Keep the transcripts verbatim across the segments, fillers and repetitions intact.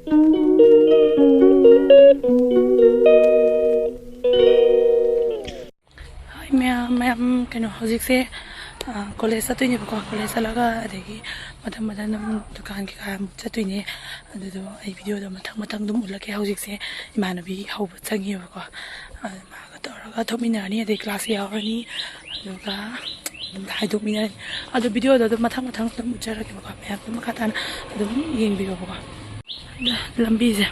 ꯍꯥꯏ ꯃꯌꯥꯝ, ꯃꯌꯥꯝ, ꯀꯩꯅꯣ, ꯍꯧꯖꯤꯛꯁꯦ, ꯑ, ꯀꯣꯂꯦꯖ ꯆꯠꯇꯣꯏꯅꯦꯕꯀꯣ꯫ ꯀꯣꯂꯦꯖ ꯆꯠꯂꯒ ꯑꯗꯒꯤ ꯃꯊꯪ ꯃꯊꯪ ꯑꯗꯨꯝ ꯗꯨꯀꯥꯟ ꯀꯩꯀꯥ ꯑꯃꯨꯛ ꯆꯠꯇꯣꯏꯅꯦ꯫ ꯑꯗꯨꯗꯣ ꯑꯩ ꯚꯤꯗꯤꯑꯣꯗꯣ ꯃꯊꯪ ꯃꯊꯪ ꯑꯗꯨꯝ ꯎꯠꯂꯛꯀꯦ꯫ ꯍꯧꯖꯤꯛꯁꯦ ꯏꯃꯥꯟꯅꯕꯤ ꯍꯧꯕ ꯆꯪꯉꯤꯕꯀꯣ꯫ ꯑꯗꯨ ꯃꯥꯒ ꯇꯧꯔꯒ ꯊꯣꯛꯃꯤꯟꯅꯔꯅꯤ, ꯑꯗꯩ ꯀ꯭ꯂꯥꯁ ꯌꯥꯎꯔꯅꯤ, ꯑꯗꯨꯒ ꯑꯗꯨꯝ ꯍꯥꯏꯗꯣꯛꯃꯤꯟꯅꯔꯅꯤ꯫ ꯑꯗꯣ ꯚꯤꯗꯤꯑꯣꯗꯣ ꯑꯗꯨꯝ ꯃꯊꯪ ꯃꯊꯪ ꯑꯗꯨꯝ ꯎꯠꯆꯔꯛꯀꯦꯕꯀꯣ꯫ ꯃꯌꯥꯝ ꯑꯗꯨꯝ ꯃꯈꯥ ꯇꯥꯅ ꯑꯗꯨꯝ ꯌꯦꯡꯕꯤꯔꯣꯕꯀꯣ꯫ ꯑꯗ ꯂꯝꯕꯤꯁꯦ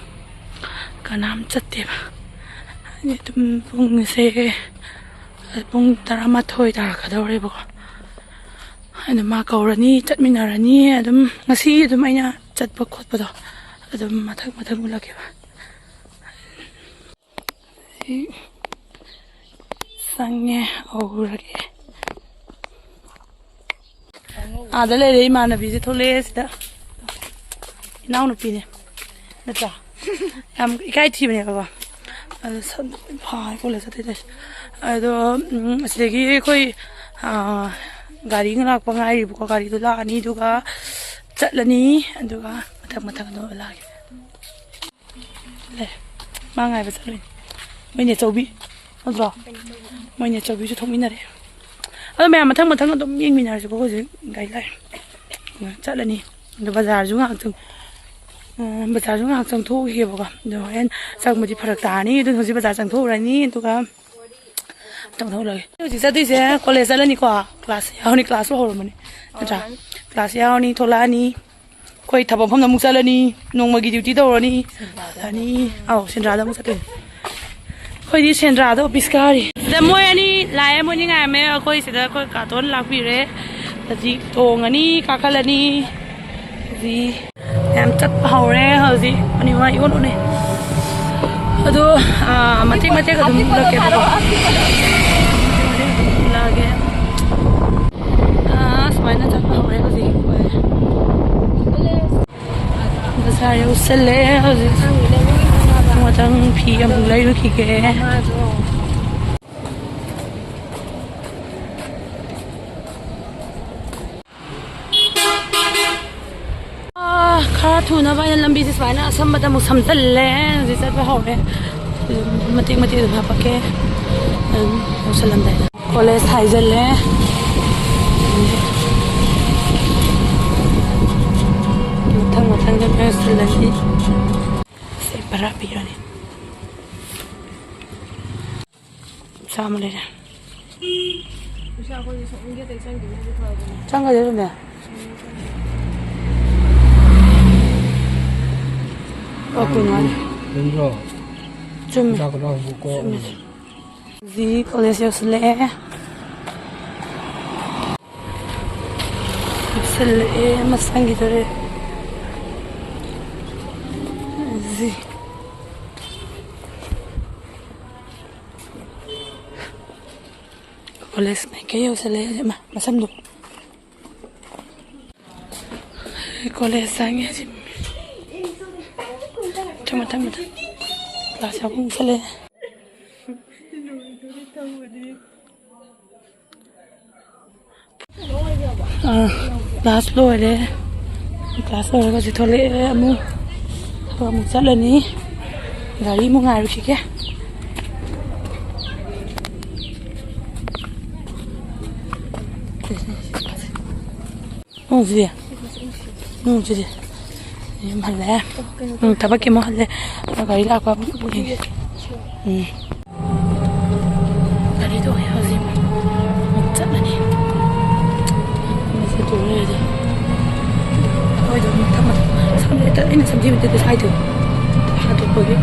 ꯀꯅꯥꯝ ꯆꯠꯇꯦꯕ꯫ ꯍꯥꯏꯗꯤ ꯑꯗꯨꯝ ꯄꯨꯡꯁꯦ ꯄꯨꯡ ꯇꯔꯥꯃꯥꯊꯣꯏ ꯇꯥꯔꯛꯀꯗꯧꯔꯦꯕꯀꯣ꯫ ꯑꯗꯨ ꯃꯥ ꯀꯧꯔꯅꯤ, ꯆꯠꯃꯤꯟꯅꯔꯅꯤ꯫ ꯑꯗꯨꯝ ꯉꯁꯤ ꯑꯗꯨꯝ ꯑꯩꯅ ꯆꯠꯄ ꯈꯣꯠꯄꯗꯣ ꯑꯗꯨꯝ ꯃꯊꯪ ꯃꯊꯪ ꯎꯠꯂꯛꯀꯦꯕ꯫ ꯁꯤ ꯆꯪꯉꯦ, ꯍꯧꯔꯒꯦ꯫ ꯑꯥꯗ ꯂꯩꯔꯦ ꯏꯃꯥꯟꯅꯕꯤꯁꯦ, ꯊꯣꯛꯂꯛꯑꯦ ꯁꯤꯗ꯫ ꯏꯅꯥꯎꯅꯨꯄꯤꯅꯦ ꯅꯠꯇ꯭ꯔꯥ? ꯌꯥꯝ ꯏꯀꯥꯏ ꯊꯤꯕꯅꯦꯕꯀꯣ꯫ ꯑꯗꯣ ꯁꯝ ꯂꯣꯏ ꯐꯥꯔꯦ ꯀꯣꯂꯦꯖ ꯆꯠꯇꯣꯏ ꯇꯧꯔꯤꯁꯦ꯫ ꯑꯗꯣ, ꯎꯝ, ꯑꯁꯤꯗꯒꯤ ꯑꯩꯈꯣꯏ, ꯑꯥ, ꯒꯥꯔꯤ ꯂꯥꯛꯄ ꯉꯥꯏꯔꯤꯕꯀꯣ꯫ ꯒꯥꯔꯤꯗꯣ ꯂꯥꯛꯑꯅꯤ, ꯑꯗꯨꯒ ꯆꯠꯂꯅꯤ, ꯑꯗꯨꯒ ꯃꯊꯪ ꯃꯊꯪ ꯑꯗꯨꯝ ꯂꯥꯛꯑꯒꯦ꯫ ꯂꯩ꯫ ꯃꯥ ꯉꯥꯏꯕ ꯆꯠꯂꯨꯏꯅꯦ꯫ ꯃꯣꯏ ꯅꯦꯆꯧꯕꯤ꯫ ꯅꯠꯇ꯭ꯔꯣ? ꯃꯣꯏ ꯅꯦꯆꯧꯕꯤꯁꯨ ꯊꯣꯛꯃꯤꯟꯅꯔꯦ꯫ ꯑꯗꯣ ꯃꯌꯥꯝ ꯃꯊꯪ ꯃꯊꯪ ꯑꯗꯨꯝ ꯌꯦꯡꯃꯤꯟꯅꯔꯁꯤꯀꯣ꯫ ꯍꯧꯖꯤꯛ ꯒꯥꯔꯤ ꯂꯥꯛꯑꯦ꯫ ꯆꯠꯂꯅꯤ꯫ ꯑꯗꯣ ꯕꯖꯥꯔꯁꯨ ꯉꯥꯏꯍꯥꯛ ꯆꯪ-, ꯑ, ꯕꯖꯥꯔꯁꯨ ꯉꯥꯏꯍꯥꯛ ꯆꯪꯊꯣꯛꯎꯈꯤꯒꯦꯕꯀꯣ꯫ ꯑꯗꯣ ꯍꯣꯔꯦꯟ ꯆꯪꯕꯗꯤ ꯐꯔꯛ ꯇꯥꯔꯅꯤ꯫ ꯑꯗꯨꯅ ꯍꯧꯖꯤꯛ ꯕꯖꯥꯔ ꯆꯪꯊꯣꯛꯎꯔꯅꯤ꯫ ꯑꯗꯨꯒ ꯇꯧꯊꯣꯛꯂꯒꯦ꯫ ꯍꯧꯖꯤꯛ ꯆꯠꯇꯣꯏꯁꯦ ꯀꯣꯂꯦꯖ ꯆꯠꯂꯅꯤꯀꯣ꯫ ꯀ꯭ꯂꯥꯁ ꯌꯥꯎꯔꯅꯤ, ꯀ꯭ꯂꯥꯁꯁꯨ ꯍꯧꯔꯝꯃꯅꯤ ꯅꯠꯇ꯭ꯔꯥ? ꯀ꯭ꯂꯥꯁ ꯌꯥꯎꯔꯅꯤ, ꯊꯣꯛꯂꯛꯑꯅꯤ꯫ ꯑꯩꯈꯣꯏ ꯊꯕꯛ ꯃꯐꯝꯗ ꯑꯃꯨꯛ ꯆꯠꯂꯅꯤ, ꯅꯣꯡꯃꯒꯤ ꯗ꯭ꯌꯨꯇꯤ ꯇꯧꯔꯅꯤ꯫ ꯍꯜꯂꯛꯑꯅꯤ꯫ ꯑꯥꯎ, ꯁꯦꯟꯗ꯭ꯔꯥꯗ ꯑꯃꯨꯛ ꯆꯠꯇꯣꯏꯅꯤ꯫ ꯑꯩꯈꯣꯏꯗꯤ ꯁꯦꯟꯗ꯭ꯔꯥꯗ ꯑꯣꯐꯤꯁ ꯀꯥꯔꯤ꯫ ꯁꯤꯗ ꯃꯣꯏ ꯑꯅꯤ ꯂꯥꯛꯑꯦ, ꯃꯣꯏ ꯑꯅꯤ ꯉꯥꯏꯔꯝꯃꯦ꯫ ꯑꯩꯈꯣꯏ ꯁꯤꯗ ꯑꯩꯈꯣꯏ ꯀꯥꯇꯣꯟ ꯂꯥꯛꯄꯤꯔꯦ꯫ ꯍꯧꯖꯤꯛ ꯇꯣꯡꯉꯅꯤ, ꯀꯥꯈꯠꯂꯅꯤ꯫ ꯍꯧꯖꯤꯛ ꯌꯥꯝ ꯆꯠꯄ ꯍꯧꯔꯦ ꯍꯧꯖꯤꯛ꯫ ꯃꯅꯤꯄꯨꯔ ꯏꯑꯣꯟ ꯑꯣꯟꯅꯩ꯫ ꯑꯗꯣ, ꯑꯥ, ꯃꯇꯦꯛ ꯃꯇꯦꯛ ꯑꯗꯨꯝ ꯎꯠꯂꯛꯀꯦꯕꯀꯣ꯫ ꯎꯠꯂꯛꯑꯒꯦ꯫ ꯑꯥ, ꯁꯨꯃꯥꯏꯅ ꯆꯠꯄ ꯍꯧꯔꯦ ꯍꯧꯖꯤꯛ ꯑꯩꯈꯣꯏ꯫ ꯕꯖꯥꯔ ꯌꯧꯁꯜꯂꯦ ꯍꯧꯖꯤꯛ꯫ ꯃꯊꯪ ꯐꯤ ꯑꯃꯨꯛ ꯂꯩꯔꯨꯈꯤꯒꯦ꯫ ꯑꯥ, ꯈꯔ ꯊꯨꯅꯕ ꯍꯥꯏꯅ ꯂꯝꯕꯤꯁꯦ ꯁꯨꯃꯥꯏꯅ ꯑꯁꯝꯕꯗ ꯑꯃꯨꯛ ꯁꯝꯖꯜꯂꯦ꯫ ꯍꯧꯖꯤꯛ ꯆꯠꯄ ꯍꯧꯔꯦ꯫ ꯃꯇꯦꯛ ꯃꯇꯦꯛ ꯑꯗꯨꯝ ꯍꯥꯄꯛꯀꯦ꯫ ꯑꯗꯨꯝ ꯌꯧꯁꯜꯂꯝꯗꯥꯏꯗ꯫ ꯀꯣꯂꯦꯖ ꯍꯥꯏꯖꯜꯂꯦ꯫ ꯃꯊꯪ ꯃꯊꯪꯗ ꯌꯧꯁꯜꯂꯁꯤ꯫ ꯁꯤ ꯚꯔꯥ ꯄꯤꯔꯅꯤ꯫ ꯆꯥꯝꯃ ꯂꯩꯔꯦ꯫ ꯆꯪꯒꯗꯤ ꯑꯗꯨꯅꯦ꯫ ꯑꯣ, ꯀꯨꯟ ꯋꯥꯠꯂꯤ꯫ ꯆꯨꯝꯗ꯭ꯔꯣ? ꯆꯨꯝꯃꯦ꯫ ꯆꯥꯛ ꯀꯗꯥꯏ ꯍꯧꯖꯤꯛ ꯀꯣ? ꯆꯨꯝꯃꯦ꯫ ꯍꯧꯖꯤꯛ ꯀꯣꯂꯦꯖ ꯌꯧꯁꯤꯜꯂꯛꯑꯦ꯫ ꯌꯧꯁꯤꯜꯂꯛꯑꯦ, ꯃꯁꯥꯡꯒꯤꯗꯣꯔꯦ꯫ ꯍꯧꯖꯤꯛ ꯀꯣꯂꯦꯖ ꯃꯥꯏꯀꯩ ꯌꯧꯁꯜꯂꯛꯑꯦ꯫ ꯃꯥ, ꯃꯁꯝꯗꯣ꯫ ꯀꯣꯂꯦꯖ ꯆꯪꯉꯦ ꯍꯧꯖꯤꯛ꯫ ꯃꯊꯪ, ꯃꯊꯪ, ꯃꯊꯪ꯫ ꯀ꯭ꯂꯥꯁ ꯌꯥꯎꯕ ꯑꯃꯨꯛ ꯆꯠꯂꯦ꯫ ꯑꯥ, ꯀ꯭ꯂꯥꯁ ꯂꯣꯏꯔꯦ꯫ ꯀ꯭ꯂꯥꯁ ꯂꯣꯏꯔꯒ ꯍꯧꯖꯤꯛ ꯊꯣꯛꯂꯛꯑꯦ ꯑꯃꯨꯛ꯫ ꯑꯗꯨꯒ ꯑꯃꯨꯛ ꯆꯠꯂꯅꯤ꯫ ꯒꯥꯔꯤ ꯑꯃꯨꯛ ꯉꯥꯏꯔꯨꯈꯤꯒꯦ꯫ ꯅꯣꯡ ꯆꯨꯗꯦ? ꯅꯣꯡ ꯆꯨꯗꯦ꯫ ꯌꯨꯝ ꯍꯜꯂꯦ꯫ ꯎꯝ, ꯊꯕꯛꯀꯤ ꯑꯃꯨꯛ ꯍꯜꯂꯦ꯫ ꯒꯥꯔꯤ ꯂꯥꯛꯄ ꯑꯃꯨꯛ ꯌꯦꯡꯒꯦ꯫ ꯎꯝ꯫ ꯒꯥꯔꯤꯗꯣ ꯍꯧꯖꯤꯛ ꯑꯃꯨꯛ ꯆꯠꯂꯅꯤ꯫ ꯑꯃꯨꯛ ꯆꯠꯇꯣꯏ ꯂꯩꯔꯗꯤ꯫ ꯑꯩꯈꯣꯏꯗꯣ ꯃꯊꯪ ꯃꯊꯪ ꯁꯝꯗꯣ ꯍꯦꯛꯇ ꯑꯩꯅ ꯁꯝꯖꯤꯕꯗꯨꯗꯤ ꯁ꯭ꯋꯥꯏꯗꯣ ꯍꯥꯠꯇꯣꯛꯄꯒꯤ꯫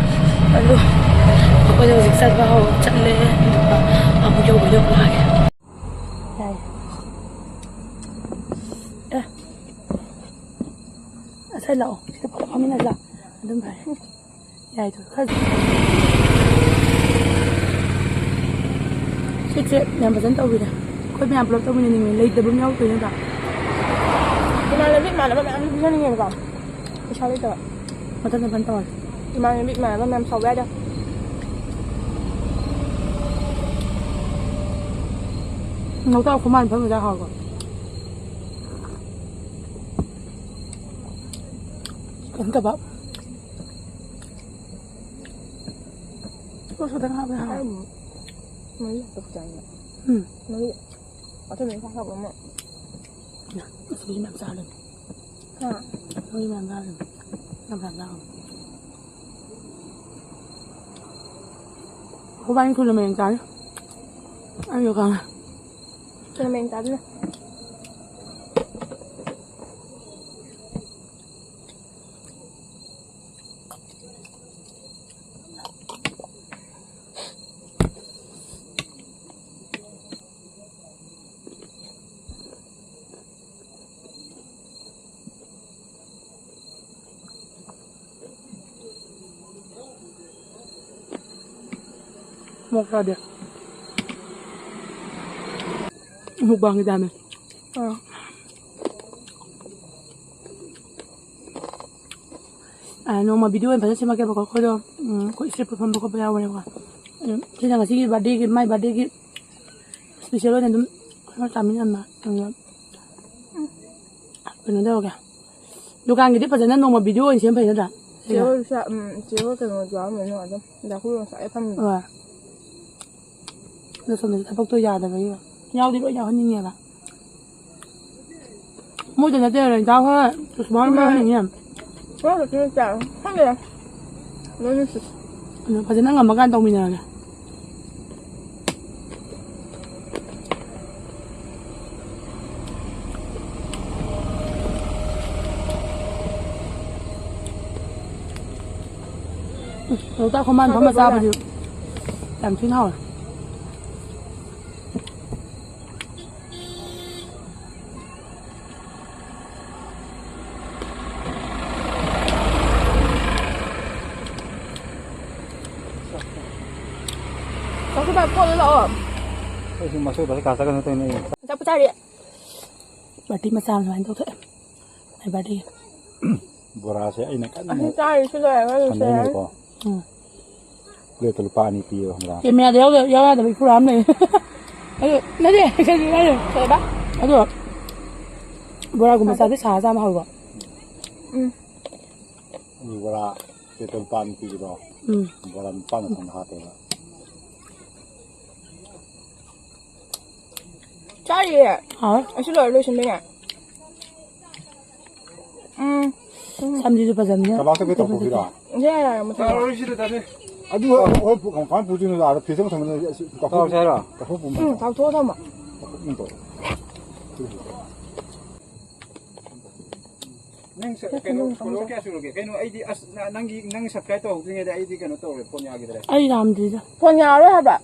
ꯑꯗꯣ ꯑꯩꯈꯣꯏꯗꯣ ꯍꯧꯖꯤꯛ ꯆꯠꯄ ꯍꯧ-, ꯆꯠꯂꯦ꯫ ꯑꯗꯨꯒ ꯑꯃꯨꯛ ꯌꯧꯕꯗꯣ ꯑꯃꯨꯛ ꯂꯥꯛꯑꯒꯦ꯫ ꯌꯥꯏ꯫ ꯑꯦ꯫ ꯑꯁꯥꯏ ꯂꯥꯛꯑꯣ꯫ ꯁꯤꯗ ꯄꯨꯂꯞ ꯐꯝꯃꯤꯟꯅꯁꯤ ꯂꯥꯛꯑꯣ꯫ ꯑꯗꯨꯝ ꯐꯔꯦ꯫ ꯌꯥꯏꯗꯣ ꯈꯔ꯫ ꯁꯤꯠꯁꯦ ꯌꯥꯝ ꯐꯖꯅ ꯇꯧꯕꯤꯔꯦ꯫ ꯑꯩꯈꯣꯏ ꯃꯌꯥꯝ ꯄꯨꯂꯞ ꯇꯧꯃꯤꯟꯅꯅꯤꯡꯉꯦ꯫ ꯂꯩꯇꯕ ꯑꯃ ꯌꯥꯎꯗꯣꯏ ꯅꯠꯇ꯭ꯔꯥ? ꯏꯃꯥꯟꯅꯕꯤ ꯏꯃꯥꯟꯅꯕ ꯃꯌꯥꯝꯁꯨ ꯄꯤꯖꯅꯤꯡꯉꯦꯕꯀꯣ꯫ ꯄꯩꯁꯥ ꯂꯩꯇꯕ꯫ ꯃꯊꯪꯗ ꯐꯖꯅ ꯇꯧꯔꯁꯤ꯫ ꯏꯃꯥꯟꯅꯕꯤ ꯏꯃꯥꯟꯅꯕ ꯃꯌꯥꯝ ꯁꯥꯎꯕ ꯌꯥꯗꯦ꯫ ꯅꯧꯇꯥꯎ ꯈꯨꯃꯥꯟ ꯐꯝꯃꯤꯗ ꯍꯥꯎꯕ꯫ ꯅꯠꯇꯕ꯫ ꯁꯣꯁ ꯈꯛꯇꯪ ꯍꯥꯞꯄ ꯌꯥꯔꯦ꯫ ꯃꯔꯤ ꯍꯥꯞꯄꯛ ꯆꯥꯏꯅꯦ꯫ ꯎꯝ꯫ ꯃꯔꯤ꯫ ꯑꯆꯝꯕ ꯏꯟꯁꯥꯡ ꯍꯥꯞꯄ ꯑꯃ꯫ ꯑꯁ, ꯃꯤ ꯃꯌꯥꯝ ꯆꯥꯔꯦ꯫ ꯍꯥ? ꯃꯤ ꯃꯌꯥꯝ ꯆꯥꯔꯦ꯫ ꯌꯥꯝ ꯌꯥꯝ ꯆꯥꯔꯦ꯫ ꯑꯩꯈꯣꯏꯕꯥꯅꯤ ꯊꯨꯅ ꯃꯌꯦꯡ ꯇꯥꯔꯦ꯫ ꯑꯩꯁꯨ ꯈꯪꯉꯦ꯫ ꯊꯨꯅ ꯃꯌꯦꯡ ꯇꯥꯗꯣꯏꯅꯦ꯫ ꯃꯣꯔꯣꯛ ꯆꯥꯗꯦ꯫ ꯃꯨꯛꯕꯥꯡꯒꯤ ꯇꯥꯏꯞꯅꯦ꯫ ꯑꯥ꯫ ꯑ, ꯅꯣꯡꯃ video ꯑꯣꯏꯅ ꯐꯖꯅ ꯁꯦꯝꯃꯛꯀꯦꯕꯀꯣ꯫ ꯑꯩꯈꯣꯏꯗꯣ, ꯎꯝ, ꯑꯩꯈꯣꯏ street food ꯐꯝꯕ ꯈꯣꯠꯄ ꯌꯥꯎꯕꯅꯦꯕꯀꯣ꯫ ꯑꯗꯨꯝ ꯁꯤꯅ ꯉꯁꯤꯒꯤ birthdayꯒꯤ, my birthdayꯒꯤ special ꯑꯣꯏꯅ ꯑꯗꯨꯝ ꯈꯔ ꯆꯥꯃꯤꯟꯅꯔꯝꯕ꯫ ꯑꯗꯨꯅ ꯀꯩꯅꯣ ꯇꯧꯔꯒꯦ꯫ ꯗꯨꯀꯥꯟꯒꯤꯗꯤ ꯐꯖꯅ ꯅꯣꯡꯃ video ꯑꯣꯏꯅ ꯁꯦꯝ ꯐꯩ ꯅꯠꯇ꯭ꯔꯥ? ꯆꯦ ꯍꯣꯏ ꯆꯥ-, ꯎꯝ, ꯆꯦ ꯍꯣꯏ ꯀꯩꯅꯣ ꯌꯥꯎꯔꯝꯃꯦ ꯑꯗꯨꯝ꯫ ꯗꯥ ꯈꯨꯔꯨ ꯉꯁꯥꯏ ꯐꯝꯃꯤ꯫ ꯍꯣꯏ꯫ ꯑꯗꯣ ꯁꯣꯝꯗꯗꯤ ꯊꯕꯛꯇꯣ ꯌꯥꯗꯕꯒꯤ ꯌꯥꯎꯗꯤ ꯂꯣꯏ ꯌꯥꯎꯍꯟꯅꯤꯡꯉꯦꯕ꯫ ꯃꯣꯏꯗ ꯅꯠꯇꯦ, ꯔꯦꯟꯇꯥ ꯍꯣꯏ, ꯁꯨꯁꯃꯥ ꯍꯣꯏ ꯃꯥꯅꯦ꯫ ꯌꯥꯎꯍꯟꯅꯤꯡꯉꯦ꯫ ꯃꯣꯏ ꯈꯛꯇꯤ ꯅꯠꯇꯦ꯫ ꯈꯪꯗꯦꯗ꯫ ꯂꯣꯏ ꯅꯨꯡꯁꯤ꯫ ꯑꯗꯣ ꯐꯖꯅ ꯉꯝꯃꯀꯥꯟꯗ ꯇꯧꯃꯤꯟꯅꯔꯒꯦ꯫ ꯎꯝ, ꯂꯣꯛꯇꯥꯛ ꯈꯣꯡꯕꯥꯟ ꯐꯝꯃ ꯆꯥꯕꯗꯤ ꯌꯥꯝ ꯊꯤꯅ ꯍꯥꯎꯋꯦ꯫ ꯆꯥꯛ ꯆꯥꯕ ꯀꯣꯜꯂ ꯂꯥꯛꯑꯣ꯫ ꯑꯩꯁꯨ ꯃꯁꯣꯏ ꯕꯁ ꯀꯥ ꯆꯠꯀꯅꯤ ꯇꯧꯔꯤꯅꯦ ꯑꯩ꯫ ꯑꯆꯥꯄꯣꯠ ꯆꯥꯔꯤ꯫ Party ꯃꯆꯥ ꯑꯃ ꯁꯨꯃꯥꯏꯅ ꯇꯧꯊꯣꯛꯑꯦ꯫ ꯑꯩ birthdayꯒꯤ꯫ ꯕꯣꯔꯥꯁꯦ ꯑꯩꯅ ꯀꯟꯅ ꯑꯁꯤ ꯆꯥꯔꯤꯁꯤ ꯂꯣꯏꯔꯒ ꯂꯣꯏꯁꯤꯜꯂꯅꯤ꯫ ꯁꯥꯟꯅꯩꯅꯦꯕꯀꯣ꯫ ꯎꯝ꯫ Plateꯇ ꯂꯨꯄꯥ ꯑꯅꯤ ꯄꯤꯌꯦꯕ, ꯈꯪꯕ꯭ꯔꯥ? Cameraꯗ ꯌꯥꯎꯗ-, ꯌꯥꯎ ꯌꯥꯗꯕ ꯏꯐꯨꯔꯥ ꯑꯃ ꯂꯩ꯫ ꯑꯗꯨ, ꯅꯠꯇꯦ, ꯀꯩꯅꯣ ꯍꯥꯏꯔꯦ꯫ ꯀꯩꯕ? ꯑꯗꯣ, ꯕꯣꯔꯥꯒꯨꯝꯕ ꯆꯥꯕꯗꯤ ꯁꯥꯔ ꯆꯥꯕ ꯍꯥꯎꯕ꯫ ꯎꯝ꯫ ꯕꯣꯔꯥ ꯇꯦꯇꯜ ꯄꯥꯟ ꯄꯤꯕꯗꯣ꯫ ꯎꯝ꯫ ꯕꯣꯔꯥ ꯅꯤꯄꯥꯟ ꯃꯊꯪꯗ ꯍꯥꯞꯄꯦꯕ꯫ ꯆꯥꯔꯤꯌꯦ꯫ ꯍꯥꯎꯋꯦ꯫ ꯑꯩꯁꯨ ꯂꯣꯏꯔꯦ, ꯂꯣꯏꯁꯤꯟꯕ ꯌꯥꯏ꯫ ꯎꯝ꯫ ꯁꯝꯁꯤꯁꯨ ꯐꯖꯕꯅꯦ꯫ ꯀꯕꯥꯛꯇ ꯀꯩ ꯇꯧꯊꯣꯛꯄꯤꯔꯣ? ꯌꯥꯔꯦ, ꯌꯥꯔꯦ, ꯃꯊꯪ꯫ ꯆꯥꯔꯣꯏ ꯁꯤꯗ ꯇꯥꯗꯦ꯫ ꯑꯗꯨ ꯍꯣꯏ, ꯄꯨ-, ꯀꯃꯥꯏꯅ ꯄꯨꯗꯣꯏꯅꯣ? ꯑꯥꯗ ꯐ꯭ꯔꯤꯖ ꯑꯃ ꯊꯝꯃꯒ ꯑꯁꯤ ꯇꯥꯎꯁꯦ ꯍꯥꯏꯔꯣ? ꯇꯥꯊꯣꯛꯄ ꯑꯃ꯫ ꯎꯝ, ꯇꯥꯎꯊꯣꯛꯑ ꯊꯝꯃꯣ꯫ ꯇꯥꯊꯣꯛꯄ ꯑꯃ ꯇꯧ꯫ ꯅꯪ ꯁ-, ꯀꯩꯅꯣ, follower ꯀꯌꯥ ꯁꯨꯔꯒꯦ? ꯀꯩꯅꯣ, ꯑꯩꯗꯤ ꯑꯁ, ꯅ-, ꯅꯪꯒꯤ, ꯅꯪ subscribe ꯇꯧꯍꯧꯗ꯭ꯔꯤꯉꯩꯗ ꯑꯩꯗꯤ ꯀꯩꯅꯣ ꯇꯧꯔꯦ, phone ꯌꯥꯈꯤꯗ꯭ꯔꯦ꯫ ꯑꯩ ꯌꯥꯝꯗ꯭ꯔꯤꯗ꯫ Phone ꯌꯥꯔꯣꯏ ꯍꯥꯏꯕ?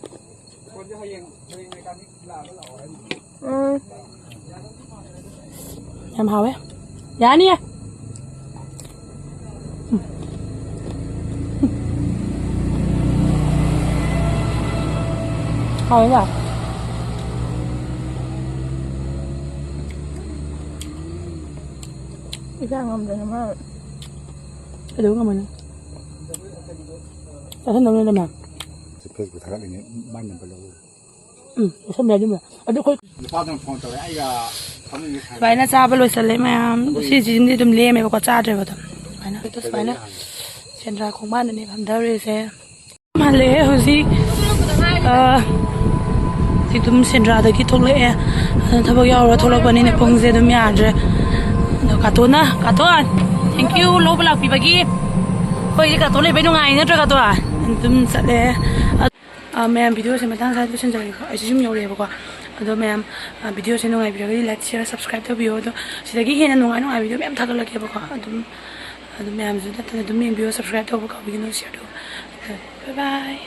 Phoneꯁꯦ ꯍꯌꯦꯡ, ꯍꯌꯦꯡ ꯂꯩꯀꯥꯟꯗꯤ ꯂꯥꯛꯑꯒ ꯂꯥꯛꯑꯣ ꯍꯥꯏꯕꯅꯤ꯫ ꯎꯝ꯫ ꯌꯥꯝ ꯍꯥꯎꯋꯦ꯫ ꯌꯥꯅꯤꯌꯦ꯫ ꯎꯝ꯫ ꯍꯥꯎꯋꯦꯕ꯫ ꯏꯆꯥ ꯉꯝꯗꯅ ꯃꯥ ꯀꯩꯗꯧ ꯉꯝꯃꯣꯏꯅꯣ? ꯆꯥꯁꯟꯗꯧꯅꯦ ꯂꯩꯃ꯫ Facebook ꯊꯥꯒꯠꯂꯤꯅꯦ, ꯃꯥꯏ number ꯂꯧ꯫ ꯎꯝ, ꯆꯥꯁꯟꯕ ꯌꯥꯏ ꯑꯗꯨꯝꯕ꯫ ꯑꯗꯨ ꯑꯩꯈꯣꯏ ꯅꯨꯄꯥꯗꯨꯅ phone ꯇꯧꯔꯦ, ꯑꯩꯒ ꯐꯝꯃꯤꯟꯅ ꯁꯥꯟꯅ-, ꯁꯨꯃꯥꯏꯅ ꯆꯥꯕ ꯂꯣꯏꯁꯜꯂꯦ ꯃꯌꯥꯝ꯫ ꯁꯤꯁꯤꯅꯗꯤ ꯑꯗꯨꯝ ꯂꯦꯝꯃꯦꯕꯀꯣ, ꯆꯥꯗ꯭ꯔꯦꯕ ꯑꯗꯨꯝ꯫ ꯁꯨꯃꯥꯏꯅ, ꯁꯨꯃꯥꯏꯅ ꯁꯦꯟꯗ꯭ꯔꯥ ꯈꯣꯡꯕꯥꯟꯗꯅꯦ ꯐꯝꯊꯔꯤꯁꯦ꯫ ꯍꯜꯂꯛꯑꯦ ꯍꯧꯖꯤꯛ꯫ ꯑ, ꯁꯤ ꯑꯗꯨꯝ ꯁꯦꯟꯗ꯭ꯔꯥꯗꯒꯤ ꯊꯣꯛꯂꯛꯑꯦ꯫ ꯑꯗꯨꯅ ꯊꯕꯛ ꯌꯥꯎꯔ ꯊꯣꯛꯂꯛꯄꯅꯤꯅ ꯄꯨꯡꯁꯦ ꯑꯗꯨꯝ ꯌꯥꯗ꯭ꯔꯦ꯫ ꯑꯗꯣ ꯀꯥꯇꯣꯟꯅ, ꯀꯥꯇꯣꯟ, thank you ꯂꯧꯕ ꯂꯥꯛꯄꯤꯕꯒꯤ꯫ ꯑꯩꯈꯣꯏꯗꯤ ꯀꯥꯇꯣꯟ ꯂꯩꯕꯩ ꯅꯨꯡꯉꯥꯏ ꯅꯠꯇ꯭ꯔꯥ ꯀꯥꯇꯣꯟ? ꯑꯗꯨꯝ ꯆꯠꯂꯦ꯫ ꯑ, ꯃꯌꯥꯝ videoꯁꯦ ꯃꯇꯥꯡ ꯁ꯭ꯋꯥꯏꯗ ꯂꯣꯏꯁꯤꯟꯖꯔꯒꯦꯀꯣ꯫ ꯑꯩꯁꯨ ꯌꯨꯝ ꯌꯧꯔꯛꯑꯦꯕꯀꯣ꯫ ꯑꯗꯣ ꯃꯌꯥꯝ, ꯑ, videoꯁꯦ ꯅꯨꯡꯉꯥꯏꯕꯤꯔꯒꯗꯤ like, share, subscribe ꯇꯧꯕꯤꯌꯣ꯫ ꯑꯗꯣ ꯁꯤꯗꯒꯤ ꯍꯦꯟꯅ ꯅꯨꯡꯉꯥꯏ ꯅꯨꯡꯉꯥꯏ video ꯃꯌꯥꯝ ꯊꯥꯒꯠꯂꯛꯀꯦꯕꯀꯣ꯫ ꯑꯗꯨꯝ, ꯑꯗꯨꯝ ꯃꯌꯥꯝꯁꯨ ꯅꯠꯇꯅ ꯑꯗꯨꯝ ꯌꯦꯡꯕꯤꯌꯣ, subscribe ꯇꯧꯕ ꯀꯥꯎꯕꯤꯒꯅꯨ, share ꯇꯧꯕ꯫ Bye bye꯫